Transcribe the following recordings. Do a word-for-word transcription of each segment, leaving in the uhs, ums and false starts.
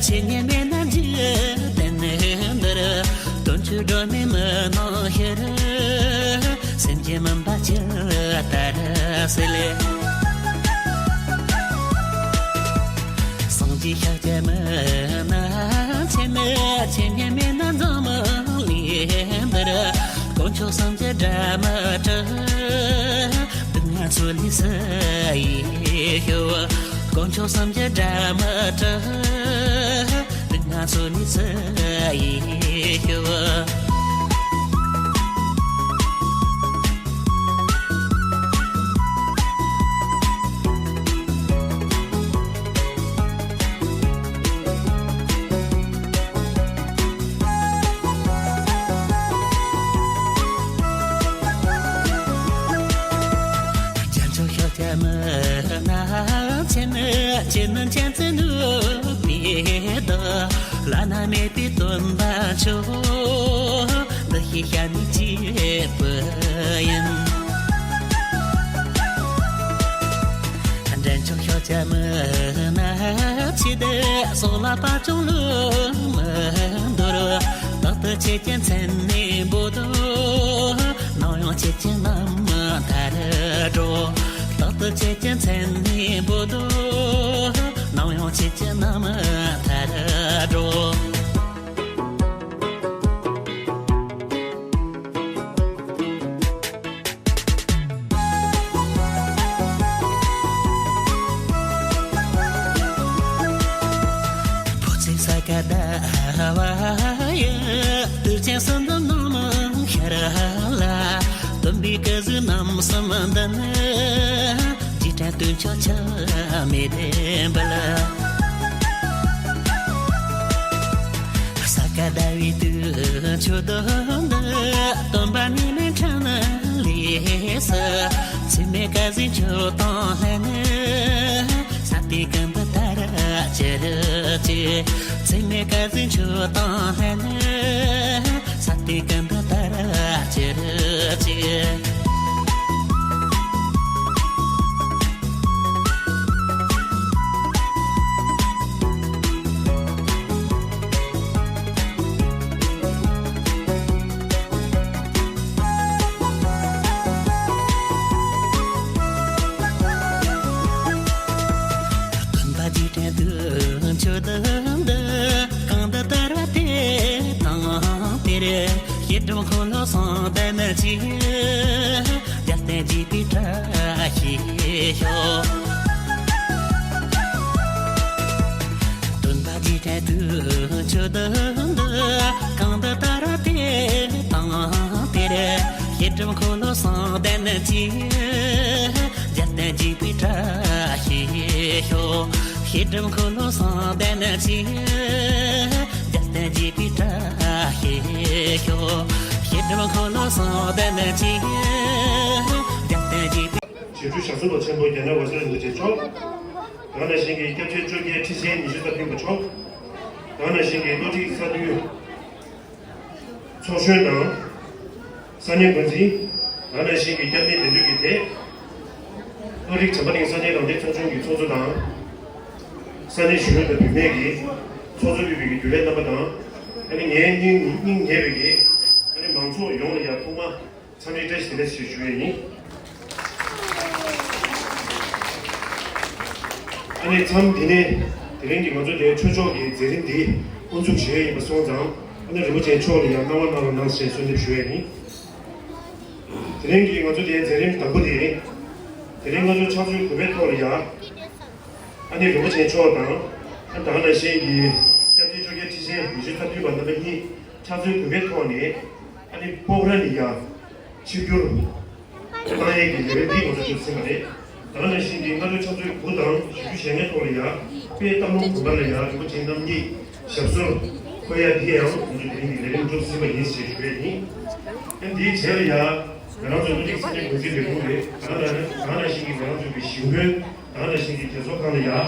འཆི་ཉེན་མེད་ན་འཇིག་རྟེན་འདིར། དོན་ཆོས་སྒྲོན་མེ་མི་སྣང་ཕྱིར། སེམས་ཅན་མུན་པ་ཇི་ལྟར་སེལ། སངས་རྒྱས་ཤཱཀྱ་མི་ནག་མཚན། འཆི་ཉེན་མེད་ན་འཛམ་གླིང་འདིར། དཀོན་མཆོག་གསུམ་གྱི་དགྲ་མི་སྒྲུབ། སྡུག་བསྔལ་ཚོགས་ལས་སུ་ཡིས་སྐྱོབ། དཀོན་མཆོག་གསུམ་གྱི་དགྲ་མི་སྒྲུབ། སྡུག་བསྔལ་ཚོགས་ལས་སུ་ཡིས་སྐྱོབ། རྒྱལ་མཆོག་ཤཱཀྱ་མི་ནག་མཚན། ཅི་ནུས་ཅན་བརྩེ་ནུས་པའི་བདག། བླ་ན་མེད་པའི་སྟོན་པ་མཆོག། འདི་ཞེས་བྱ་ནི་གཅིག་པུ་ཡིན། འདྲེན་མཆོག་ཤཱཀྱ་མི་ནག་མཚན། སྲོག་ལ་བབ་ཀྱང་ལུས་མི་འདོར། རྟག་ཏུ་ཁྱེད་ཀྱི་མཚན་ནས་འབོད་དོ། ནམ་ཡང་ཁྱེད་ཀྱི་རྣམ་ཐར་འགྲོ། རྟག་ཏུ་ཁྱེད་ཀྱི་མཚན་ནས་འབོད་དོ། ནམ་ཡང་ཁྱེད་ཀྱི་རྣམ་ཐར་འགྲོ། འཕོ་ཚིག་ས་ག་ཟླ་བ་ཡི། དུས་ཆེན་གསུམ་འདི་ནང་མང་ཤར་ལ། སྟོན་པའི་སྐུ་གཟུགས་རྣམ་གསུམ་འདི་ནི། རྗེས་དྲན་དུས་མཆོད་ཆུ་མེད་འབུལ། ས་ག་ཟླ་བའི་དུས་མཆོད་འདི། སྟོན་པ་ཉི་མའི་འཕྲིན་ལས་སུ། ཚེགས་མེད་སྐལ་ཟས་མཆོག་དང་ལྷན་ནི། ས་སྟེང་ཀུན་ཏུ་དར་ཅི་རུ་ཅི། ཚེགས་མེད་སྐལ་ཟས་མཆོག་དང་ལྷན་ནི། ས་སྟེང་ཀུན་ཏུ་དར་ཅི་རུ་ཅི། སྟོན་པ་རྗེས་དྲན་དུས་མཆོད་འདི། གང་དུ་དར་བ་དེ་དང་དེར། བྱེ་སྒྲོམ་འཁོར་ལོ་གསུམ་ལྡན་གྱིས། རྒྱལ་བསྟན་རྒྱས་པའི་བཀྲ་ཤིས་ཤོག། སྟོན་པ་རྗེས་དྲན་དུས་མཆོད་འདི། གང་དུ་དར་བ་དེ་དང་དེར། བྱེ་སྒྲོམ་འཁོར་ལོ་གསུམ་ལྡན་གྱིས། རྒྱལ་བསྟན་རྒྱས་པའི་བཀྲ་ཤིས་ཤོག། བྱེ་སྒྲོམ་འཁོར་ལོ་གསུམ་ལྡན་གྱིས། རྒྱལ་བསྟན་རྒྱས་པའི་བཀྲ་ཤིས་ཤོག། བྱེ་སྒྲོམ་འཁོར་ལོ་གསུམ་ལྡན་གྱིས། རྒྱལ་བསྟན་རྒྱས་པའི། ཞབས་དྲུང་ཞབས་ཟུར་པ་ཆེན་པོ་རྒྱལ་ནག་དབང་ཕྱུག་རིན་པོ་ཆེ་མཆོག། དེ་ནང་བཞིན་གྱི་སྐྱབས་རྗེ་བཅོ་བརྒྱད་ཁྲི་ཆེན་ཉི་ཤུ་རྩ་བདུན་པ་མཆོག། དེ་ནང་བཞིན་གྱི་སློབ་ཕྲུག་ཚོགས་འདུའི་ཚོགས་གཞོན་དང་། ས་གནས་འགོ་འཛིན། དེ་ནང་བཞིན་གྱི་སྐྱབས་གནས་དེ་འདྲ་གི་སྡེ། བློ་རིག་བྱམས་པ་གླིང་ས་གནས་རང་བདེན་ཚོགས་ཆུང་གི་ཚོགས་གཙོ་དང་། ས་གནས་གཞོན་ནུ་དང་བུད་མེད་ཀྱི་ཚོགས་གཙོ་དབུས་པའི་རྒྱུན་ལས་རྣམ་པ་དང་། ཨ་ནི་ངའི་སྙིང་སྙིང་ཉེ་བའི་གི་ཨ་ནི་མང་ཚོགས་ཡོངས་ལ་ཡང་ཐོག་མ། འཚམས་འདྲི་བཀྲ་ཤིས་བདེ་ལེགས་ཞེས་ཞུ་ཡས་ཡིན། ཨ་ནི་མཚམས་འདི་ནས་དེ་རིང་གི་ང་ཚོ་འདིའི་ཆོས་ཕྱོགས་ཀྱི་མཛད་རིམ་འདི་དབུ་འཛུགས་བྱེད་ཡས་ཡིན་པ་སོང་ཙང་། ཨ་ནི་རིན་པོ་ཆེ་མཆོག་ལ་ཡང་གནང་བ་གནང་རོགས་གནང་ཞེས་གསོལ་འདེབས་ཞུ་ཡས་ཡིན། དེ་རིང་གི་ང་ཚོ་འདིའི་མཛད་རིམ་དང་པོ་དེ། དེ་རིང་ང་ཚོ་ཕྱག་མཛོད་དགོན་པའི་ཐོག་ལ་ཡང་། ཨ་ནི་རིན་པོ་ཆེ་མཆོག་དང་། ཨ་ད་ག་ནང་བཞིན་གྱི་སྐྱབས་རྗེ་བཅོ་བརྒྱད་ཁྲི་ཆེན་ཉི་ཤུ་རྩ་བདུན་པ་རྣམ་པ་གཉིས་ཕྱག་མཛོད་དགོན་པའི་ཐོག་ནས། ཨ་ནི་སྤོག་ར་ལ་ཡ་ཆིབས་བསྒྱུར་བཏང་ཡས་ཀྱི་ལས་རིམ་འདི་ང་ཚོ་བྱུང་ཟིན་པ་རེད། ད་ག་ནང་བཞིན་གྱི་སྔ་དྲོའི་ཕྱག་ཚོད་དགུ་དང་བཞི་བཅུ་ཞེ་ལྔའི་ཐོག་ལ་ཡ་དཔལ་སྟག་ལུང་དགོན་པ་ལ་ཡ་རིན་པོ་ཆེ་རྣམ་གཉིས་ཞབས་སོར་འཁོད་ཡ་འདི་ཡང་ང་ཚོ་དེ་རིང་གི་ལས་རིམ་གྲུབ་ཟིན་པ་ཡིན་ཞེས་ཞུ་ཡས་ཡིན། ཨ་ནི་འདིའི་རྗེས་ལ་ཡ། ང་རང་ཚོའི་བློ་རིག་ས་གནས་འགོ་འཛིན་ལས་ཁུངས་རེད། ད་ག་ནང་ད་ག་ནང་བཞིན་གྱི་ང་རང་ཚོའི་གི་ཞིང་དཔོན། ད་ག་ནང་བཞིན་གྱི་རྒྱལ་ཚོགས་ཁང་ལ་ཡ་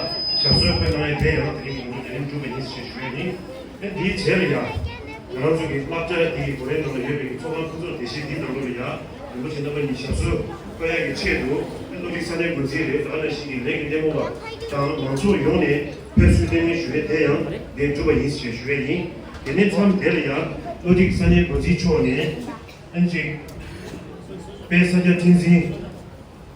ཞབས་སོར་འཁོད་གནང་ཡས་དེ་ཡང་དེ་རིང་གི་ང་ཚོ་ལས་རིམ་གྲུབ་པ་ཡིན་ཞེས་ཞུ་ཡས་ཡིན། ཨ་ནི་འདིའི་རྗེས་ལ་ཡ། ང་རང་ཚོའི་གི་སློབ་གྲྭ་འདིའི་སྒོ་རའི་ནང་ལ་ཡོད་པའི་ཚོགས་ཁང་ཕུན་ཚོགས་བདེ་གཤིས་འདིའི་ནང་ལོགས་ལ་ཡ་རིན་པོ་ཆེ་རྣམ་པ་གཉིས་ཞབས་སོར་འཁོད་ཡས་ཀྱི་ཆེད་དུ་ཨ་ནི་བློ་རིག་ས་གནས་འགོ་འཛིན་རེད། ད་ག་ནང་བཞིན་གྱི་ལས་ཀྱི་སྣེ་མོ་བ་དང་མང་ཚོགས་ཡོངས་ནས། ཕེབས་བསུ་ལྷན་ཞུ་བའི་དེ་ཡང་འདིར་གྲུབ་པ་ཡིན་ཞེས་ཞུ་བས་ཡིན། དེ་ནས་མཚམས་དེ་ལ་ཡང་བློ་གྲོས་ས་གནས་འགོ་འཛིན་མཆོག་ནས་ཨན་ཅིག་དཔལ་ས་སྐྱ་ཁྲི་འཛིན་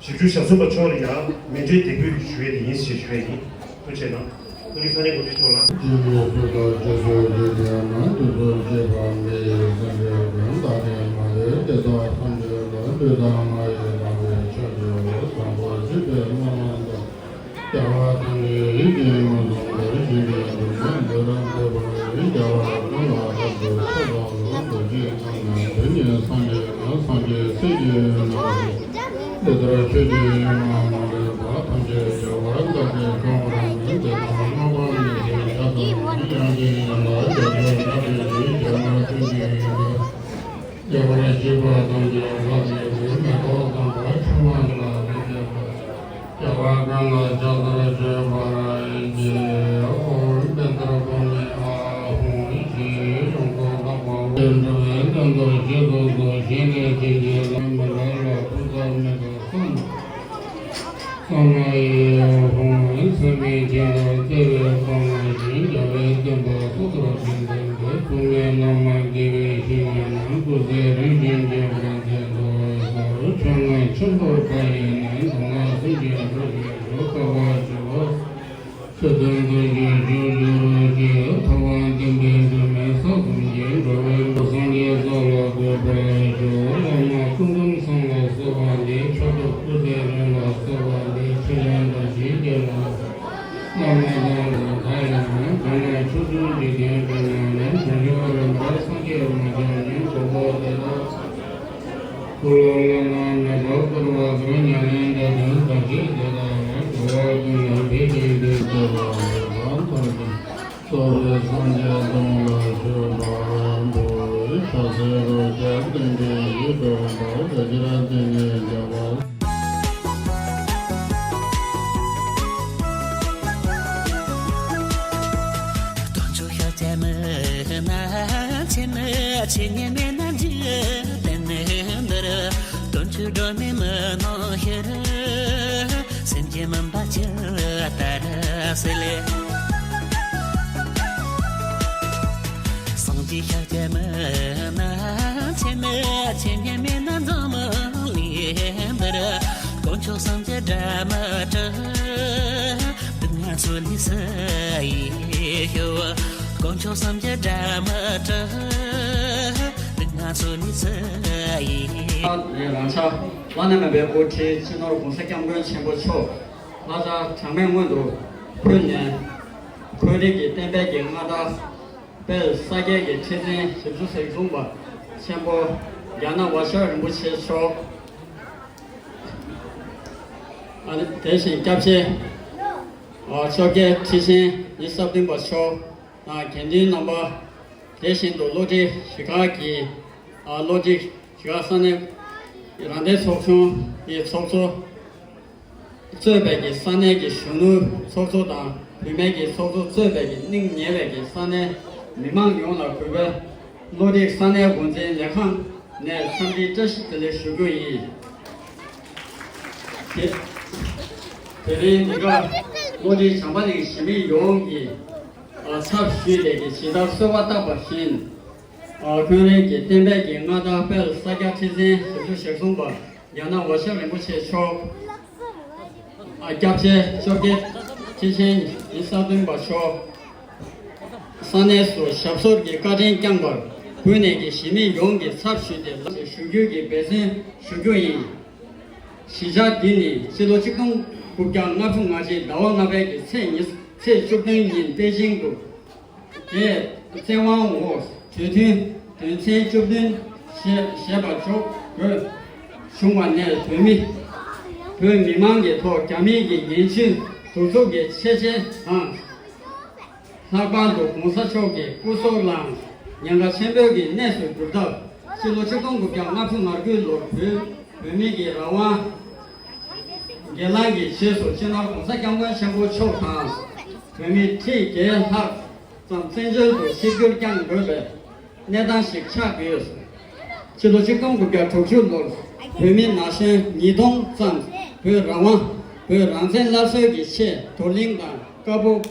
ཞིབ་འཇུག་ཞབས་ཟུར་པ་མཆོག་ལ་ཡང་མཎྜལ་འདེགས་འབུལ་ཞུ་བའི་དེ་ཡིན་ཞེས་ཞུ་བས་ཡིན། ཐུགས་རྗེ་གནང་། བློ་གྲོས་ས་གནས་འགོ་འཛིན་མཆོག་ལ། སྤྱི་ཡོངས་སུ་དང་སྤྱི་ཚོགས་ཀྱི་དེ་ཡང་ན་དུས་ཚོད་ཅེས་པ་མེད་ཡིན་ཟེར་བའི་དོན་དག་དེ་མ་རེད། དེ་དག་ཐམས་ཅད་ལ་ལུས་དང་ངག་ཡིད་དང་བའི་ཆ་ཡོད་བཟང་པོ་བྱེད་པའི་སྨོན་ལམ་དང་། རྒྱལ་བ་ཐམས་ཅད་ཡིད་ཀྱིས་མངོན་སུམ་དུ་བཞེས་པའི་འདུན་པ་འདི་རང་འདོད་པ་ཡི་རྒྱལ་བ་ཀུན་ལ་ཕན་ཐོགས་ཤོག། ལ་ལུ་འདུ་བྱེད་ཚང་ནས་དོན་གཉིས་སངས་རྒྱས་ན་སངས་རྒྱས་སྲས་ཀྱི་ནང་དུ། དེ་ལྟར་ཆོས་ཀྱི་ཡུལ་མ་མ་ལུས་པ་ཐམས་ཅད་རྒྱལ་བ་དགའ་བའི་གང་བར་མོས་དེ་དང་སྔགས་པ་མི་ཤེས་བྱ་དང་ཡང་ཅིག་ཡིན་ལ་རྒྱལ་པོའི་བཀའ་དྲིན་གྱིས་རྒྱལ་མ་ཀུན་གྱི་ཡུལ་དུ། རྒྱལ་བར་བྱེད་པ་དང་རྒྱལ་བ་དེ་ཚོའི་མེ་ཏོག་དམ་པ་ཆུ་མ་ལ་མི་འདེབས་པ། རྒྱལ་བ་ཀུན་ལ་ཕྱག་འཚལ་མཆོད་པར་བགྱི། ཨོཾ་པཉྩ་པཱ་ཎི་ཨཱཿཧཱུྃ་ཧྲཱིཿ་ཡོངས་སུ་དག་པ་འོད་འཕྲོ་བའི་གདན་དུ་རྗེས་སུ་བཟུང་། ཞལ་ནས་བྱིན་གྱིས་བརླབས་མི་ལ་ལ་ཕུག་ས་མེད་པ་བསམ། ས་མ་ཡ་ཧཱུྃ། མཚན་མའི་སྦྱིན་བདག་བརྩེ་བའི་དཔལ་མོ་བཞིན། རྒྱལ་བའི་བསྟན་པ་སྲོག་ལྟར་བརྟན་ལྡན་པའི། སྲུང་མའི་བླ་མ་དགེ་བའི་བཤེས་གཉེན་རྣམས། སྐུ་ཚེ་རིང་ཞིང་རྒྱས་པར་མཛད་དུ་གསོལ། ཕྱོགས་ལྔ་ཆོས་འཁོར་མཁའ་ཡི་གནས། གདོང་ལ་གསེར་གྱི་འོད་ཟེར་འཕྲོ། དཀའ་བ་སྤྱད་པ་ཆོས་དོན་དུ་བཞུགས་བཞུགས་གྱུར་ཅིག། ཐུབ་དབང་བསྟན་པའི་སྒྲོན་མེ་ས་གསུམ་གྱི། འགྲོ་བའི་སངས་རྒྱས་ས་ལ་འགོད་པར་ཤོག། བླ་མ་སྐུ་འབུམ་ཚང་ལ་གསོལ་བ་འདེབས། མཆོག་ཐུབ་སྐུ་ཚེ་རིང་ལ་གསོལ་བ་འདེབས། ཕྲིན་ལས་དང་ཞི་བདེ་ལ་བླ་མ་དང་ལ་མཐའ་ཡས་མ། གང་ལ་ཕྱོགས་བཅུའི་འཇིག་རྟེན་ཀུན་ན་ནི། བྱང་ཆུབ་རིམ་པར་སངས་རྒྱས་མ་བྱོན་ཅིག། གོ་འཕང་དེ་དག་ཀུན་ལ་བླ་ན་མེད་པར་བཀུར་བར་འདོད། ཉམས་ལེན་དང་ལྡན་ཐབས་ཤེས་དེ་དག་ལ། འགྲོ་བ་ཀུན་ལ་འབད་ཅིང་དེ་སྐྱེ་བ་མེད་པར་ཐམས་ཅད་རྫོགས་པའི་སངས་རྒྱས་གདུང་ལ་བཞུགས་པར་འདོད། ཕྱག་འཚལ་ལོ་བརྒྱ་བསྟན་པའི་ཡིད་སྒྲོན་པ། བཛྲ་གིརྟི་ནས་རྒྱལ་བ། དཀོན་མཆོག་ཤཱཀྱ་མི་ནག་ཆེན་ཆེ་ཉེ་མེད་ན་འཇིག་རྟེན་འདིར། དཀོན་མཆོག་སྒྲོན་མེ་མི་སྣང་ཕྱིར། སེམས་ཅན་མུན་པ་ཇི་ལྟར་སེལ། སངས་རྒྱས་ཤཱཀྱ་མི་ནག་ཆེན་ཆེ་ཉེ་མེད་ན་འཛམ་གླིང་འདིར། དཀོན་མཆོག་སེམས་ཅན་དགྲ་མི་སྐྲག། སྡུག་བསྔལ་ཚོགས་ལས་སུ་ཡིས་སྐྱོབ། དཀོན་མཆོག་སེམས་ཅན་དགྲ་མི་སྐྲག། སྡུག་བསྔལ་ཚོགས་ལས་སུ་ཡིས། ལས་རང་ཆགས་བླ་ན་མེད་པའི་དབུ་ཁྲིད་སྤྱི་ནོར་༸གོང་ས་༸སྐྱབས་མགོན་ཆེན་པོ་མཆོག་ལྷ་བྲག་བྲག་སྨད་སྔོན་དུ་ཕུལ་ནས། ཁོང་རང་གི་བསྟན་པའི་གི་མངའ་བདག་དཔལ་ས་སྐྱའི་གི་ཁྲི་འཛིན་ཞབས་ཞུ་གཟིགས་བཟུང་པ་ཆེན་པོ་རྒྱ་ནག་ཝ་ཤར་རིན་པོ་ཆེ་མཆོག། ཨ་ནི་དེ་བཞིན་སྐྱབས་ཆེན་ཨ་བཅོ་བརྒྱད་ཁྲི་ཆེན་ཉི་ཤུ་རྩ་བདུན་པ་མཆོག་དང་དགེ་འདུན་རྣམ་པ། དེ་བཞིན་དུ་བློ་གྲོས་གཞིས་ཁག་གི་ཨ་བློ་གྲོས་གཞིས་ཁག་ས་གནས་རང་བདེན་ཚོགས་ཆུང་གི་ཚོགས་གཙོ་གཙོས་པའི་གི་ས་གནས་ཀྱི་གཞོན་ནུ་ཚོགས་གཙོ་དང་བུད་མེད་ཀྱི་ཚོགས་གཙོ་གཙོས་པའི་གི་གླེང་ཉེ་བའི་གི་ས་གནས་མི་མང་ཡོངས་ལ་གུས་པས་བློ་གྲོས་ས་གནས་འགོ་འཛིན་ལས་ཁང་ནས་འཚམས་འདྲིའི་བཀྲ་ཤིས་བདེ་ལེགས་ཞུ་རྒྱུ་ཡིན། དེ་དེ་རིང་འདི་ག་བློ་གྲོས་བྱམས་པ་གླིང་གཞིས་མི་ཡོངས་ཀྱི་ཨ་ཚབ་ཞུས་ཏེ་གི་ཇི་ལྟར་གསོལ་བ་བཏབ་པ་བཞིན། ཨ་ཁོང་རང་གི་བསྟན་པའི་གི་མངའ་བདག་དཔལ་ས་སྐྱ་ཁྲི་འཛིན་ཞབས་ཞུ་ཞལ་གསུངས་པ་རྒྱ་ནག་ཝ་ཤར་རིན་པོ་ཆེ་མཆོག། ཨ་སྐྱབས་ཆེན་བཅོ་བརྒྱད་ཁྲི་ཆེན་ཉི་ཤུ་རྩ་བདུན་པ་མཆོག། ས་གནས་སུ་ཞབས་སོར་གྱི་བཀའ་དྲིན་བསྐྱངས་པར་གུས་ནས་ཀྱི་གཞིས་མི་ཡོངས་ཀྱི་ཚབ་ཞུས་ཏེ་ལགས་ཞུ་རྒྱུ་གི་འབད་བརྩོན་ཞུ་རྒྱུ་ཡིན། གཞིས་ཆགས་འདི་ནི་སྤྱི་ལོ་ཆིག་སྟོང་དགུ་བརྒྱ་ལྔ་བཅུ་ང་གཅིག་ཟླ་བ་ལྔ་པའི་གི་ཚེས་ཉི་ཚེས་བཅུ་བདུན་ཉིན་པེ་ཅིང་དུ། དེས་བཙན་དབང་འོག་གྲོས་མཐུན་དོན་ཚན་བཅུ་བདུན་ཞེས་ཞེས་པ་འཇོག་དགོས་བྱུང་བ་ནས་བོད་མི་བོད་མི་མང་གི་ཐོག་རྒྱ་མིའི་གི་ངན་ཇུས་གདུག་རྩུབ་ཀྱི་ཆེ་ཆེ་དང་། ལྷག་པར་དུ་༸གོང་ས་མཆོག་གི་སྐུ་སྲོག་ལའང་ཉེན་ཁ་ཆེན་པོའི་གི་གནས་སུ་གྱུར་སྟབས། སྤྱི་ལོ་ཆིག་སྟོང་དགུ་བརྒྱ་ལྔ་བཅུ་ང་དགུ་ལོར་བོད་བོད་མི་གི་རང་དབང་སྒེར་ལངས་ཀྱི་རྗེས་སུ་སྤྱི་ནོར་༸གོང་ས་༸སྐྱབས་མགོན་ཆེན་པོ་མཆོག་དང་། བོད་མི་ཁྲི་བརྒྱད་ལྷག་ཙམ་བཙན་བྱོལ་དུ་ཆིབས་བསྒྱུར་བསྐྱངས་དགོས་པའི་གནས་སྟངས་ཤིག་ཆགས་ཡོད། སྤྱི་ལོ་ཆིག་སྟོང་དགུ་བརྒྱ་དྲུག་ཅུ་ལོར་བོད་མི་ན་གཞོན་ཉིས་སྟོང་ཙམ་བོད་རང་དབང་བོད་རང་བཙན་སླར་གསོའི་གི་ཆེད་བགྲོ་གླེང་དང་བཀའ་ཕོབས་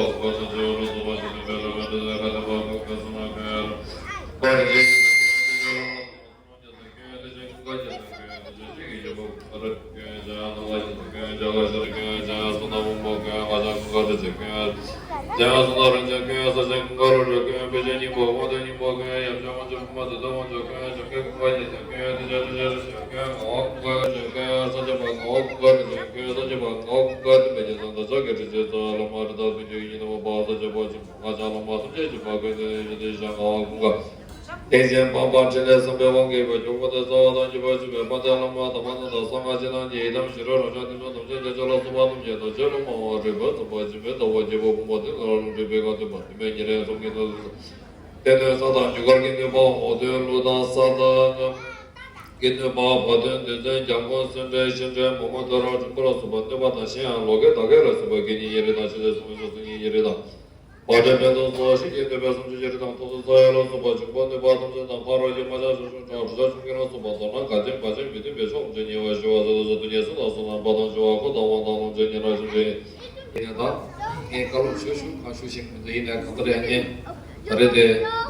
ཏེང་ཞེས་པ་པ་འཕྲིན་ལས་བསམ་པའི་དབང་གིས་བོད་ཀྱི་པ་ཀུན་ཏེ་ཡོད་དེ་ཞག་ང་བ་ཀུན་དགའ། ཏེང་ཞེས་པ་པ་འཕྲིན་ལས་བསམ་པའི་དབང་གིས་བོད་ཀྱི་པ་ཏེ་རྩ་བ་དང་བརྒྱུད་པ་ཆུ་བའི་པ་ཏེ་བླ་མ་དམ་པ་རྣམས་དང་སངས་རྒྱས་ཆེ་ཐང་གི་ཡི་དམ་ཞི་ཁྲོ་རང་བྱུང་ཐིག་ལེ་དམ་ཅན་ཐམས་ཅད་ལ་སོགས་པ་རྣམས་ཀྱི་དོན་བྱེད་ལུང་མ་བ་རིག་པ་ཙམ་པ་སྦྱིན་པའི་ལྟ་བ་སྐྱེས་བུ་ཕུང་པོ་དེ་ལ་ལུང་འདྲེན་པའི་ཁ་ཏོན་པ་དེ་མེད་ཉིན་རེ་ཐོབ་ཉིན་ཐོབ་ཏེ་ནས་ས་དང་རྒྱུ་སྐར་གྱི་ནུས་པ་འོ་དོད་གླུ་དང་ས་དང་ཉམས། ཀྱི་ནུས་པ་བ་དོན་སྡེ་ཚན་རྒྱ་མགོན་སེ་འབྲས་ཤེས་འབྲས་མོ་མོ་ཏ་ར་འབྲུམ་པ་ལ་སོགས་པ་ནུས་པ་དང་གཞན་ཡང་ལོ་ཀེ་ད་ཀེ་ལ་སོགས་པ་དགེ་བསྙེན་ཡེ་རེ་དང་ཕྱི་ཚེས་སུམ་ཅུ་སོ་གཉིས་ཡེ་རེ་དང་། བ་དྲེ་བེ་དོ་སོགས་ཤིང་གི་ནུས་པའི་སུམ་ཅུ་ཡེ་རེ་དང་ཐོ་སོ་ས་ཡ་ལ་སོགས་པ་འབྱུང་པོ་ནུས་པ་ཐམས་ཅད་དང་ཕ་རོལ་གྱི་མ་ཆགས་ཞག་ཆུང་ཁྲག་དྲི་ཆག་ཆུང་ཀུན་ལ་སོགས་པ་མདོར་ན་དགའ་ཆེན་བ་ཆེན་མི་མཐུན་པའི་ཕྱོགས་འདྲེན་ཉེ་བར་ཞི་བ་ཟེར་དུ་སོ་དུ་ཉེ་སུ་དང་སོ་ནམ་པ་དང་བྱེ་བ་ཁོ་དང་དབང་དང་ལོངས་སྤྱོད་ཉེ་རང་ཞིང་འདྲེན། ཡིན་ན་ད། ངས་བཀའ་སློབ་ཞུ་ཞུ་གང་ཞུ་ཞིག་མི་འདུག་ཡིན་ནའི་གང་ལྟར་ཡང་ངས་ད་རེས་དེ་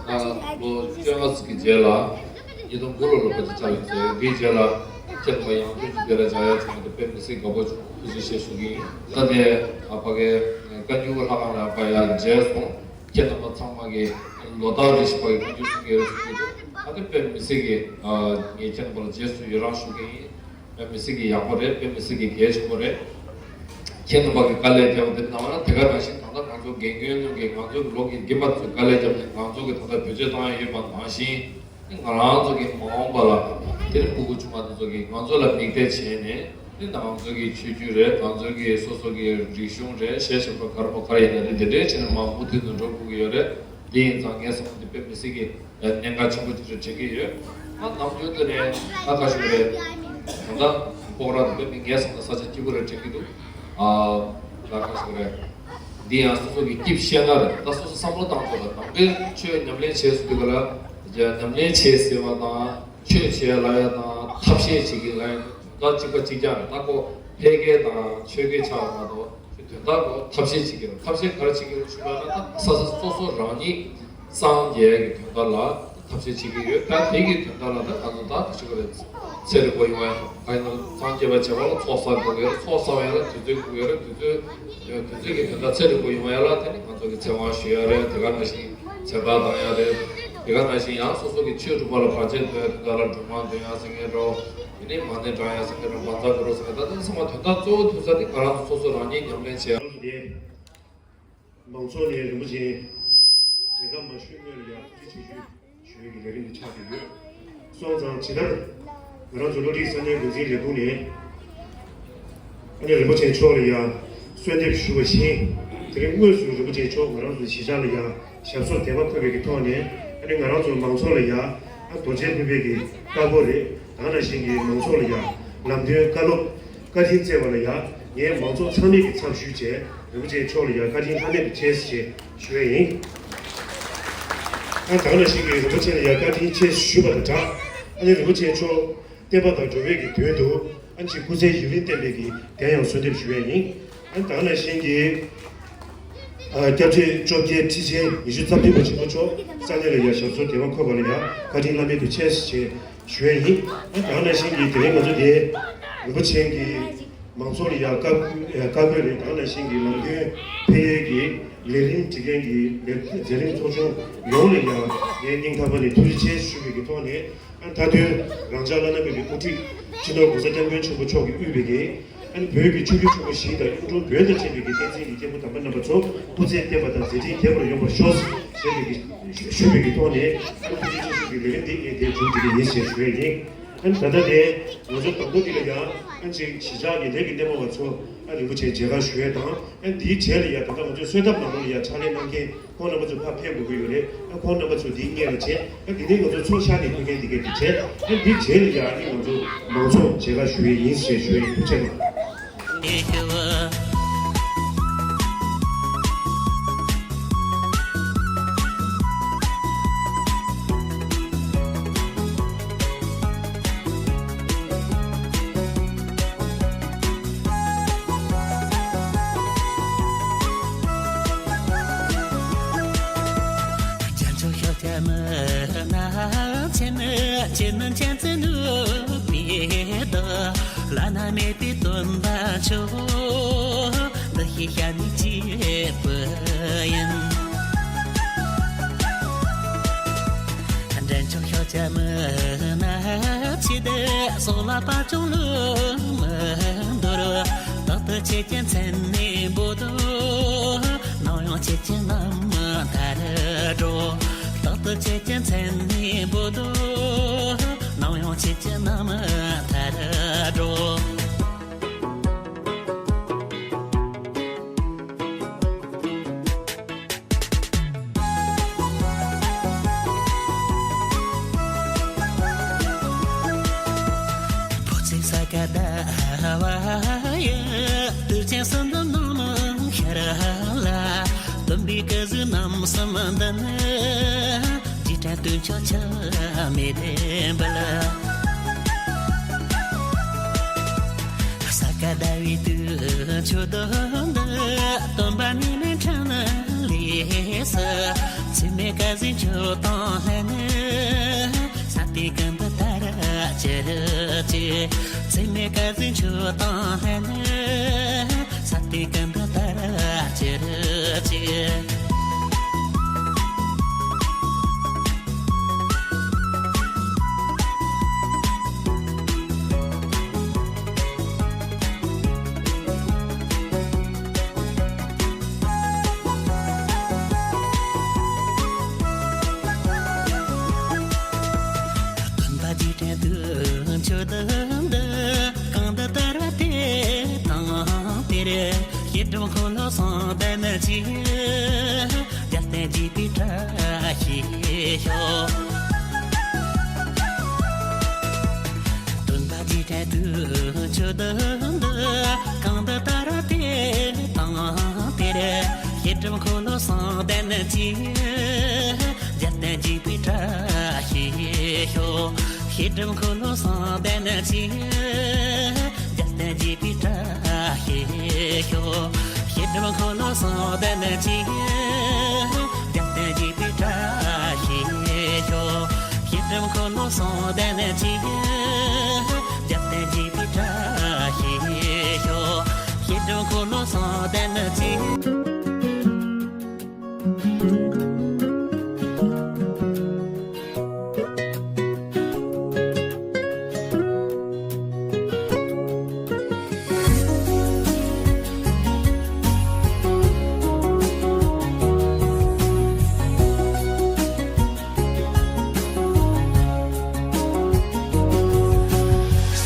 ང་ལོ་བཅོ་ལྔ་ཙམ་གྱི་རྗེས་ལ་ཉིས་སྟོང་དགུ་ལོ་ལ་ཕལ་ཆེར་བཅར་ཡོད་ཟེར། དེའི་རྗེས་ལ་ཁྱེད་རྣམ་པ་ཡང་བསྐྱར་གྱི་སྡེ་ལ་བཅར་ཡ་བྱུང་བ་དེ་དཔེ་མི་སྲིད་དགའ་པོ་བྱུང་། ཐུགས་རྗེ་ཆེ་ཞུ་གི་ཡིན། ད་དེ་ཨ་ཕ་གའི་བཀའ་འགྱུར་ལྷ་ཁང་ལ་ཕ་ཡ་མཇལ་སོང་། ཁྱེད་རྣམ་པ་ཚང་མ་གིས་ལོ་ལྟར་རེ་བཞིན་ཕ་གི་བཀའ་འགྱུར་གསུང་གི་ཡོད་ཟེར་གྱི་འདུག་ད་དེ་དཔེ་མི་སྲིད་ཀྱི་ངས་ཁྱེད་རྣམ་པ་ལ་རྗེས་སུ་ཡི་རང་ཞུ་གི་ཡིན། དཔེ་མི་སྲིད་ཀྱི་ཡག་པོ་རེད། དཔེ་མི་སྲིད་ཀྱི་གལ་ཆེན་པོ་རེད། ཁྱེད་རྣམ་པ་གིས་དཀའ་ལས་བརྒྱབ་པ་དེ་ནང་ན་དེ་ག་ནང་བཞིན་ད་ལྟ་ང་ཚོ་རྒན་རྒོན་རྣམས་ཀྱིས་ང་ཚོ་གི་ལོ་གི་རྒན་པ་ཚོས་དཀའ་ལས་བརྒྱབ་ནས་ང་ཚོ་གི་ད་ལྟ་བེད་སྤྱོད་བཏང་ཡ་ཡོད་པ་ནང་བཞིན། ང་རང་ཚོ་གི་མ་འོངས་པ་ལ་དེ་རིང་ཕྲུ་གུ་ཆུང་བ་དེ་ཚོ་གིས་ང་ཚོ་ལ་མིག་དཔེ་བྱས་ནས་ ང་ཚོ་གི་ཆོས་བརྒྱུད་རེད། ང་ཚོ་གི་སོ་སོ་གི་རིག་གཞུང་རེད། གཞས་ཞབས་བྲོ་ག་རེ་མོ་ག་རེ་ཡིན་ན་རེད། དེ་འདྲའི་བྱས་ནས་མར་མུ་མཐུད་དུ་འགྲོ་དགོས་ཀྱི་ཡོད་རེད། འདི་ཡིན་ཙང་ངས་བསམ་པ་འདི་དཔེ་མི་སྲིད་ཀྱི་གནད་འགག་ཆེན་པོ་ཅིག་རེད་དྲན་གྱི་ཡོད། ང་ནམ་རྒྱུན་དུ་ནས་ད་ག་ཞིག་རེད། ད་ལྟ་སྤོག་ར་དེ་དཔེ་མི་ངས་བསམ་ན་ས་ཆ་སྐྱིད་པོ་རེད་དྲན་གྱི་འདུག་ཨ། ད་ག་ཞིག་རེད། འདི་ཡང་སོ་སོ་གི་སྐྱིད་ཤེས་ན་རེད། ད་སོ་སོ་བསམ་བློ་བཏང་དགོས་ལ། ནང་པའི་ཆོས་ཉམས་ལེན་བྱེད་ཟེར་དུས་ག་ལ་ཉམས་ལེན་བྱེད་ཟེར་བ་དང་ཆོས་བྱེད་ལ་ཡ་དང་ཐབས་ཤེས་བྱེད་ཀྱི་ལ་ཡ་དོན་དག་གཅིག་པ་གཅིག་རྐྱང་རེད། ད་ཁོ་ཕལ་སྐད་དང་ཆོས་སྐད་ཆགས་མ་གཏོགས་དོན་དག་གོ་ཐབས་ཤེས་བྱེད་ཀྱི་རེད། ཐབས་ཤེས་ག་རེ་བྱེད་ཀྱི་རེད་ཞུ་བ་ན། ད་ས་ས་སོ་སོ་རང་ཉིད་སངས་རྒྱས་ཀྱི་དོན་དག་ལ་ཐབས་ཤེས་བྱེད་ཀྱི་ཡོད། ད་དེ་གི་དོན་དག་ལ་ད་ང་ཚོ་ད་ཆོས་ཀྱི་རེད། ཚེ་རིང་པོ་ཡོང་བ་ཡང་ཁ་ཡིན་ན་སངས་རྒྱས་པ་བྱེད་པ་ལ་ཚོགས་བསགས་དགོས་ཀྱི་རེད། ཚོགས་བསགས་པ་ཡང་ལ་དུས་ཚོད་དགོས་ཀྱི་རེད། དུས་ཚོད་དུས་ཚོད་ཀྱི་དོན་དག་ཚེ་རིང་པོ་ཡོང་བ་ཡང་ལ་དེ་ནི་ང་ཚོ་གི་ཚེ་དབང་ཞུ་ཡ་རེད། དེ་ག་ནང་བཞིན་ཚེ་དཔག་བཏང་ཡ་རེད། དེ་ག་ནང་བཞིན་ཡང་སོ་སོ་གི་ཆོས་སྒྲུབ་པ་ལ་བར་ཆད་ཐོན་དུས་ད་ལ་སྒྲུབ་མ་འདོན་ཡ་ཟེར་མཁན་འདྲ་བོ། དེ་ནས་མ་ཎི་བགྲང་ཡ་ཟེར་མཁན་འདྲ་བོ། བཛྲ་གུ་རུ་ཟེར་མཁན། ད་དེ་ཚང་མ་དོན་དག་གཙོ་བོ་ཐུག་ས་དེ་ང་རང་ཚོ་སོ་སོ་རང་ཉིད་ཉམས་ལེན་བྱས། མང་ཚོགས་ནས་རིན་པོ་ཆེ་མཇལ་ཁ་མ་ཞུས་སྔོན་ལ་ཡང་ཐུགས་རྗེ་ཆེ་ཞུ་ཞུ་ཡས་ཀྱི་ལས་རིམ་དེ་ཆགས་བསྡད་ཡོད། སོང་ཙང་ཇི་ལྟར་ང་རང་ཚོ་བློ་གྲོས་གསར་རྙིང་འགོ་འཛིན་ལས་ཁུངས་ནས་ཨ་ནི་རིན་པོ་ཆེ་མཆོག་ལ་ཡང་གསོལ་འདེབས་ཞུ་བ་བཞིན། དེ་རིང་དངོས་སུ་རིན་པོ་ཆེ་མཆོག་ང་རང་ཚོ་གཞིས་ཆགས་ལ་ཡང་ཞབས་སོར་དད་པ་འཁོད་པའི་གི་ཐོག་ནས། ཨ་ནི་ང་རང་ཚོ་མང་ཚོགས་ལ་ཡང་ཨ་རྡོ་རྗེ་ཕན་པའི་གི་བཀའ་བསྒོ་རེད། ད་ག་ནང་བཞིན་གྱི་མང་ཚོགས་ལ་ཡང་ལམ་སྟོན་བཀའ་སློབ་བཀའ་དྲིན་སྩལ་བ་ལ་ཡང་ངས་མང་ཚོགས་ཚང་མའི་གི་ཚབ་ཞུས་བྱས་རིན་པོ་ཆེ་མཆོག་ལ་ཡང་བཀའ་དྲིན་ལྷག་མེད་དུ་ཆེ་ཞེས་ཞུ་ཡས་ཡིན། ཨ་ད་ག་ནང་བཞིན་གྱི་རིན་པོ་ཆེ་ལ་ཡང་བཀའ་དྲིན་ཆེ་ཞུས་པ་དང་སྦྲགས། ཨ་ནི་རིན་པོ་ཆེ་མཆོག་བསྟན་པ་དང་འགྲོ་བའི་གི་དོན་དུ་ཨ་ནི་ཅིག་སྐུ་ཚེ་ཡུན་རིང་བརྟན་པའི་གི་དེ་ཡང་གསོལ་འདེབས་ཞུ་ཡས་ཡིན། ཨ་ནི་ད་ག་ནང་བཞིན་གྱི་ཨ་སྐྱབས་རྗེ་བཅོ་བརྒྱད་ཁྲི་ཆེན་ཉི་ཤུ་རྩ་བདུན་པ་ཆེན་པོ་མཆོག་ས་གནས་ལ་ཡང་ཞབས་སོར་དད་པ་འཁོད་པ་ལ་ཡང་བཀའ་དྲིན་བླ་མེད་དུ་ཆེ་ཞེས་ཞུ་ཡས་ཡིན། ཨ་ད་ག་ནང་བཞིན་གྱི་དེ་རིང་ང་ཚོ་འདིར་རིན་པོ་ཆེ་གི་མང་ཚོགས་ལ་ཡང་བཀའ་བཀའ་བསྒོ་རེད། ད་ག་ནང་བཞིན་གྱི་ལམ་སྟོན་ཕན་ཡོན་གྱི་ལས་རིམ་སྒྲིག་མཁན་གྱི་ལས་མཛད་རིམ་ཚོགས་ཆུང་ཡོངས་ལ་ཡང་ངས་སྙིང་ཐག་པ་ནས་ཐུགས་རྗེ་ཆེ་ཞུ་བའི་གི་ཐོག་ནས། ཨ་མཐའ་དོན་རང་ཅག་བླ་ན་མེད་པའི་དབུ་ཁྲིད་སྤྱི་ནོར་༸གོང་ས་༸སྐྱབས་མགོན་ཆེན་པོ་མཆོག་གིས་དབུས་པའི་གི་ཨ་ནི་བོད་ཀྱི་ཆོས་བརྒྱུད་ཆེན་པོ་བཞི་དང་གཡུང་དྲུང་བོན་དང་བཅས་པའི་གི་བསྟན་འཛིན་གྱི་སྐྱེས་བུ་དམ་པ་རྣམ་པ་ཚོ་སྐུ་ཚེ་བརྟན་པ་དང་མཛད་འཕྲིན་རྒྱས་པར་ཡོང་བར་ཤོག་ཞེས་པའི་གི་ཞུ་བའི་གི་ཐོག་ནས། ཨ་ནི་ཐུགས་རྗེ་ཆེ་ཞུ་གི་ལས་རིམ་འདི་ངས་དེ་མཇུག་སྒྲིལ་གི་ཡིན་ཞེས་ཞུ་ཡས་ཡིན། ཨ་ནི་ད་ལྟ་དེ་ང་ཚོ་དང་པོ་འདི་ལ་ཡང་ཨ་ནི་ཅིག་གཞིས་ཆགས་ཀྱི་ལས་ཀྱི་སྣེ་མོ་བ་ཚོ་ཨ་རིན་པོ་ཆེ་མཇལ་ཁ་ཞུ་ཡས་དང་། ཨ་ནི་དེའི་རྗེས་ལ་ཡང་ད་ལྟ་ང་ཚོའི་གསོལ་ཐབ་ནང་ལོགས་ལ་ཡང་ཕྱག་ལས་གནང་མཁན་ཁོང་རྣམ་པ་ཚོ་ཕར་ཕེབས་དགོས་ཀྱི་ཡོད་རེད། ཨ་ཁོང་རྣམ་པ་ཚོ་འདིའི་སྔོན་ལ་བྱས། ཨ་འདི་ནས་ང་ཚོ་ཚོགས་ཤར་ནས་ཕེབས་མཁན་འདི་གས་འདི་བྱས། ཨ་འདིའི་རྗེས་ལ་ཡང་ཨ་ནི་ང་ཚོ་མང་ཚོགས་མཇལ་ཁ་ཞུ་ཡས་ཡིན་ཞེས་ཞུ་ཡས་ཡིན། ཐུགས་རྗེ་གནང་། རྒྱ་མཚོ་ཤར་རྒྱ་མི་ནག་ཆེན་ནི་ཆེན་ནི་ཆེན་ཙེ་ནུ་པི་ཏོ་བླ་ན་མེད་པའི་སྟོན་པ་མཆོག་འདི་ཤེས་ཤ་ནི་ཅི་པུ་ཡིན། འདྲེན་ཆུང་ཤོག་ཅེ་མི་ན་ཕྱི་དེ་སོག་ལ་པ་ཅུང་ལུ་མི་འདོར། རྟག་ཏུ་ཆེ་ཆེན་མཚན་ནི་བོ་དོ། ནང་ཡོང་ཆེ་ཆེན་ནམ་ཐར་འགྲོ། རྟག་ཏུ་ཆེ་ཆེན་མཚན་ནི་བོ་དོ། ནང་ཡོང་ཆེ་ཆེན་ནམ་ཐར་འགྲོ། ས་ག་ཟླ་བའི་དུས་མཆོད་དོ་འདི། སྟོན་པ་ཉི་མའི་འཕྲང་ན་ལས་སུ། ཚེ་མེད་ཀ་ཟིན་མཆོད་དང་ལྷན་ནི། ས་སྟེང་ཀུན་ཏུ་དར་ཅི་རུ་ཅི། ཚེ་མེད་ཀ་ཟིན་མཆོད་དང་ལྷན་ནི། ས་སྟེང་ཀུན་ཏུ་དར་ཅི་རུ་ཅི། སྟོན་པ་རྗེས་དྲན་དུ་མཆོད་དོ་འདི། གང་དུ་དར་བ་དེ་ ཤེལ་སྒྲོམ་འཁོར་ལོ་གསུམ་ལྡན་ཅིང་། རྒྱལ་བསྟན་རྒྱས་པའི་བཀྲ་ཤིས་ཤོག། སྟོན་པ་རྗེས་དྲན་དུས་ཆོས་སྡེ་འདི། གང་འདི་ལྟར་དེ་དང་དེར། ཤེལ་སྒྲོམ་འཁོར་ལོ་གསུམ་ལྡན་ཅིང་། རྒྱལ་བསྟན་རྒྱས་པའི་བཀྲ་ཤིས་ཤོག། ཤེལ་སྒྲོམ་འཁོར་ལོ་གསུམ་ལྡན་ཅིང་། རྒྱལ་བསྟན་རྒྱས་པའི་བཀྲ་ཤིས་ཤོག། ཤེལ་སྒྲོམ་འཁོར་ལོ་གསུམ་ལྡན་ཅིང་། རྒྱལ་བསྟན་རྒྱས་པའི་བཀྲ་ཤིས་ཤོག། ཤེལ་སྒྲོམ་འཁོར་ལོ་གསུམ་ལྡན་ཅིང་། རྒྱལ་བསྟན་རྒྱས་པའི་བཀྲ་ཤིས་ཤོག། ཤེལ་སྒྲོམ་འཁོར་ལོ་གསུམ་ལྡན་ཅིང་།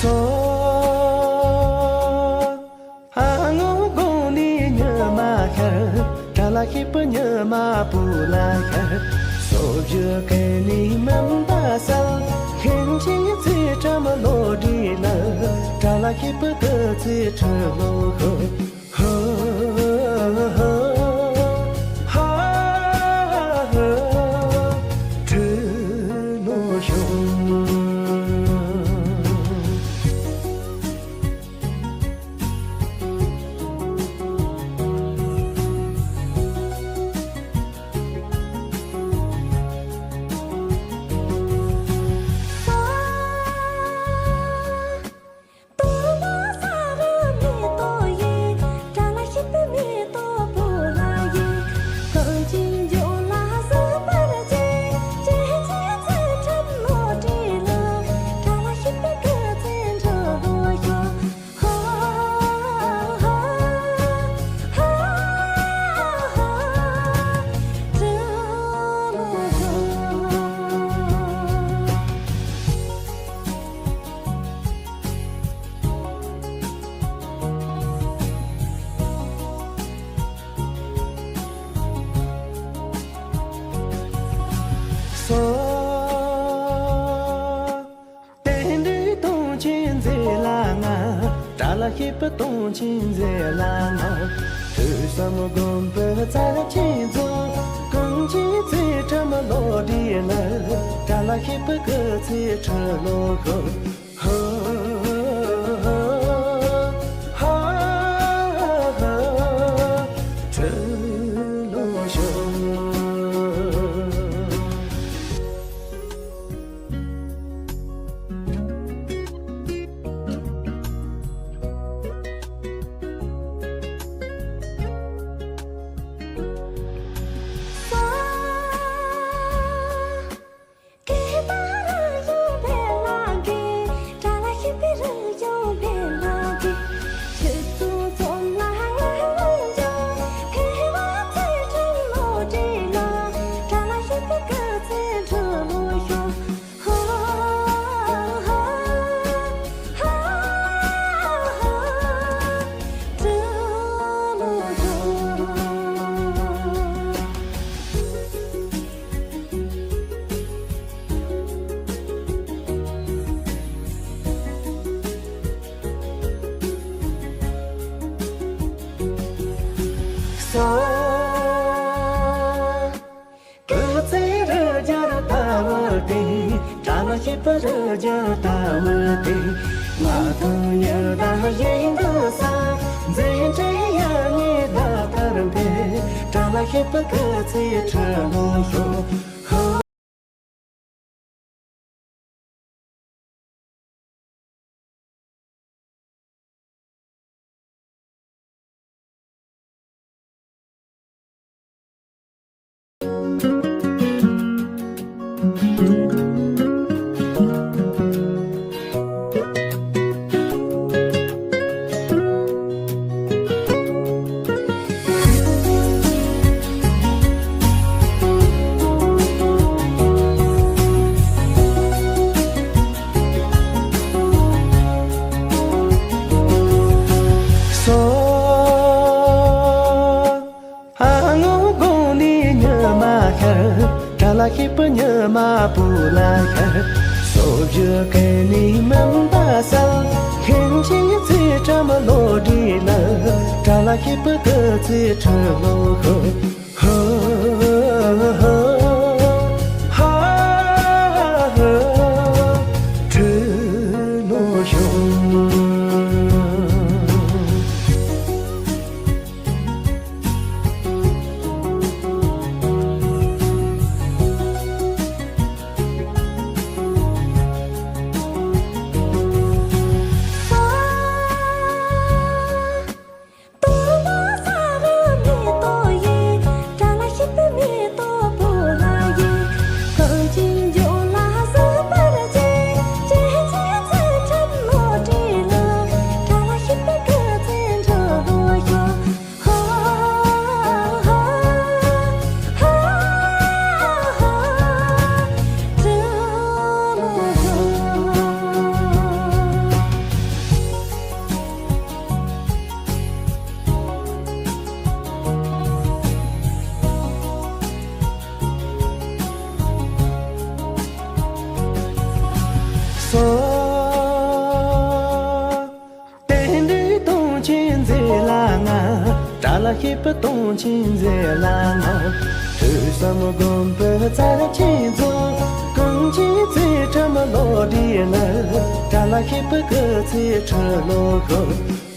སོ། ཨ་ངོ་དགོང་ནས་ཉི་མ་ཤར། དགྲ་ལྷ་ཤེལ་བུ་ཉི་མ་བུ་ལ་ཤར། སོ་བཞི་གན་ནས་མུན་པ་བསལ། མཁན་ཆེན་ཚེ་ཁྲིམས་བློ་གྲོས་ལ། དགྲ་ལྷ་ཤེལ་བུ་སྐུ་ཚེ་ཁྲི་ལོ་ཤོག། ཧ་ཧ་ཧ་ཧ། ཁྲི་ལོ་ཤོག། སོ། རྟེན་འབྲེལ་དུང་ཆེན་མཛད་ལ་ང་། དགྲ་ལྷ་ཤེལ་བུ་དུང་ཆེན་མཛད་ལ་ང་། ཐོས་བསམ་སྒོམ་པའི་རྩལ་ཆེན་རྫོགས། གངས་ཅན་ཚེ་ཁྲིམས་བློ་གྲོས་ལ། དགྲ་ལྷ་ཤེལ་བུ་སྐུ་ཚེ་ཁྲི་ལོ་ཤོག། ཧ་ཧ་ཧ་ཧ། ཁྲི་ལོ་ཤོག། སྐུ་ཚེ་རུ་རྒྱལ་ལྟ་བུ་སྟེ། དགྲ་ལྷ་ཤེལ་བུ་རུ་རྒྱལ་ལྟ་བུ་སྟེ། མངའ་ཐང་ཡུལ་དང་ཡིན་དུ་ས། མཛད་འཕྲིན་ཡར་ངོའི་ཟླ་ལྟར་འཕེལ། དགྲ་ལྷ་ཤེལ་བུ་སྐུ་ཚེ་ཁྲི་ལོ་ཤོག། ཤེས་པ་ཉི་མ་བུ་ལ་ཤར། སོ་བཞི་གན་ནི་མིན་པ་ས། ཁེན་ཆི་ཚེ་ཁྲམ་ལོ་དྲི་ལ། དྲ་ལ་ཤེས་པ་ཀི་ཚེ་ཁྲི་ལོ་ཤོ། ཧ་ཧ་ཧ་ཧ། ཁྲི་ལོ་ཤོ། སོ། རྟེན་འབྲེལ་སྟོང་ཆེན་མཛད་ལ་ང་། དགྲ་ལ་བཤེས་པའི་སྟོང་ཆེན་མཛད་ལ་ང་། ཐོས་བསམ་སྒོམ་པའི་རྩལ་ཆེན་རྫོགས། གངས་ཅན་ཚེ་ཁྲམ་ལོ་དྲི་ལ། དགྲ་ལ་བཤེས་པའི་སྐུ་ཚེ་ཁྲི་ལོ་ཤོ།